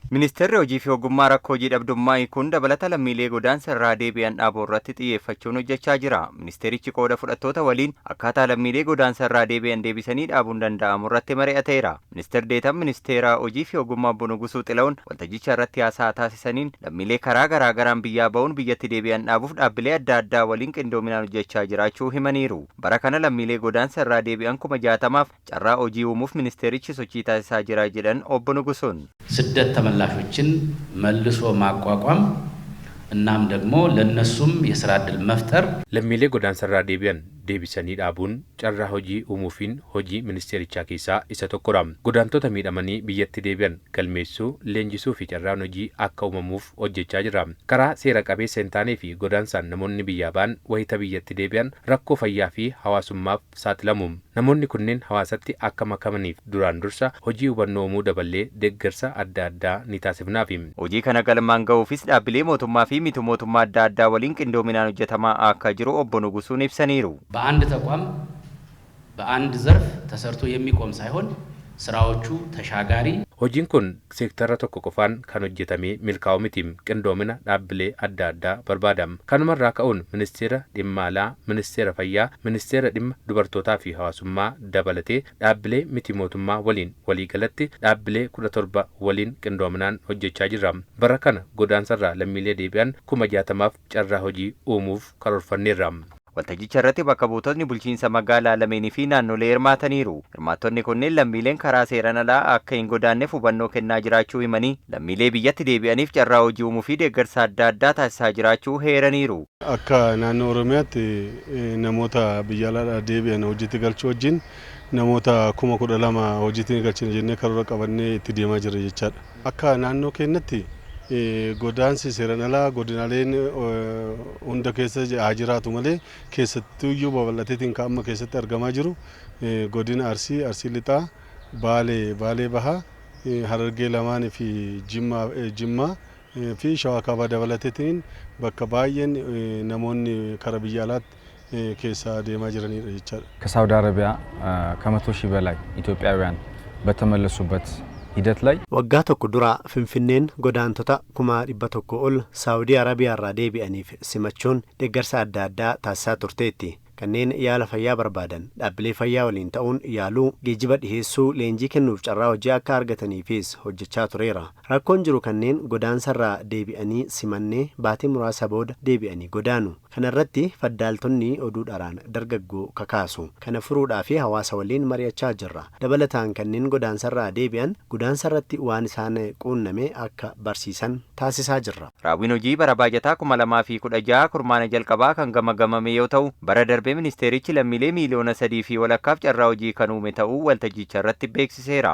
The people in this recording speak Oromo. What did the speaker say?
Ministeerri Hojii fi Ogummaa rakkoo hojii dhabdummaa hiikuun dabalata lammiilee godaansa irraa deebi'an dhaabuu irratti xiyyeeffachuun hojjechaa jira. Ministeerichi qooda fudhattoota waliin akkaataa lammiilee godaansa irraa deebi'an deebisanii dhaabuun danda'amu irratti mari'ateera. Ministeer Deetaan Ministeera Hojii fi Ogummaa Obbo Nugusuu Xila'uun waltajjicha irratti haasaa taasisaniin lammiilee karaa garaa garaan biyyaa ba'uun biyyatti deebi'an dhaabuuf dhaabbilee adda addaa waliin qindoominaan hojjechaa jiraachuu himaniiru. Bara kana lammiilee godaansa irraa deebi'an 60,000f carraa hojii uumuuf ministeerichi sochii taasisaa jira jedhan Obbo Nugusuun. ስደት ተመላሾችን መልሶ ማቋቋም እናም ደግሞ ለነሱም የስራ ዕድል መፍጠር። Lammiilee godaansarraa deebi'an deebisanii dhaabuun carraa hojii uumuufiin hojii ministeerichaa keessaa isa tokkodha. Godaantota miidhamanii biyyatti deebi'an galmeessuu, leenjisuu fi carraan hojii akka uumamuuf hojjechaa jira. Karaa seera qabeessa hin taanee fi godaansaan namoonni biyyaa ba'an wayita biyyatti deebi'an rakkoo fayyaa fi hawaasummaaf saaxilamu. Namoonni kunneen hawaasatti akka makamaniif duraan dursa hojii hubannoo uumuu daballee deeggarsa adda addaa ni taasifnaafi. Hojii kana galmaan ga'uufis dhaabbilee mootummaa fi miti mootummaa adda addaa waliin qindoominaan hojjetamaa akka jiru Obbo Nugusuun ibsaniiru. በአንድ ተቋም በአንድ ዘርፍ ተሰርቶ የሚቆም ሳይሆን ስራዎቹ ተሻጋሪ Hojiin kun seektara tokko qofaan kan hojjetamee milkaa'u miti. Qindoomina dhaabbilee adda addaa barbaada. Kanumarraa ka'uun Ministeera Dhimma Alaa, Ministeera Fayyaa, Ministeera Dhimma Dubartootaa fi Hawaasummaa dabalatee dhaabbilee miti mootummaa waliin waliigalatti dhaabbilee 17 waliin qindoominaan hojjechaa jirra. Bara kana godaansarraa lammiilee deebi'an 60,000f carraa hojii uumuuf karoorfanneerra. Waltajjicha irratti bakka buutonni bulchiinsa magaalaa lameenii fi naannolee hirmaataniiru. Hirmaattonni kunneen lammiileen karaa seeraan alaa akka hin godaanneef hubannoo kennaa jiraachuu himanii, lammiilee biyyatti deebi'aniif carraa hojii uumuu fi deeggarsa adda addaa taasisaa jiraachuu heeraniiru. Akka naannoo Oromiyaatti namoota biyya alaadhaa deebi'an hojiitti galchuu wajjin namoota 12,000 hojiitti galchina jennee karoora qabannee itti deemaa jirra jechaadha. Akka naannoo keenyatti godaansi seeraan alaa godinaaleen hunda keessa haa jiraatu malee, keessattuyyuu babal'ateetiin kan amma keessatti argamaa jiru godina Arsii, Arsii Lixaa, Baalee, Baalee Bahaa, Harargee lamaanii fi Jimmaa fi Shawaa Kaabaa dabalateetiin bakka baay'een namoonni kara biyya alaatti keessa deemaa jiranidha jechaadha. ከሳውዲ አረቢያ ከ100,000 በላይ ኢትዮጵያውያን በተመለሱበት ሂደት ላይ Waggaa tokko dura Finfinneen godaantota 100,000 ol Saawudii Arabiyaarraa deebi'aniif simachuun deeggarsa adda addaa taasisaa turteetti. Kanneen yaala fayyaa barbaadan dhaabbilee fayyaa waliin ta'uun yaaluu, geejjiba dhiheessuu, leenjii kennuuf carraa hojii akka argataniifis hojjechaa tureera. Rakkoon jiru kanneen godaansarraa deebi'anii simannee baatii muraasa booda deebi'anii godaanu. Kana irratti faddaaltonni oduu dharaan dargaggoo kakaasu. Kana furuudhaa fi hawaasa waliin mari'achaa jirra. Dabalataan kanneen godaansarraa deebi'an godaansarratti waan isaan quunname akka barsiisan taasisaa jirra. Raawwiin hojii bara baajataa 2016 kurmaana jalqabaa kan gamagamame yoo ta'u, bara darbee ministeerichi lammiilee 3.5 miiliyoona carraa hojii kan uume ta'uu waltajjicha irratti beeksiseera.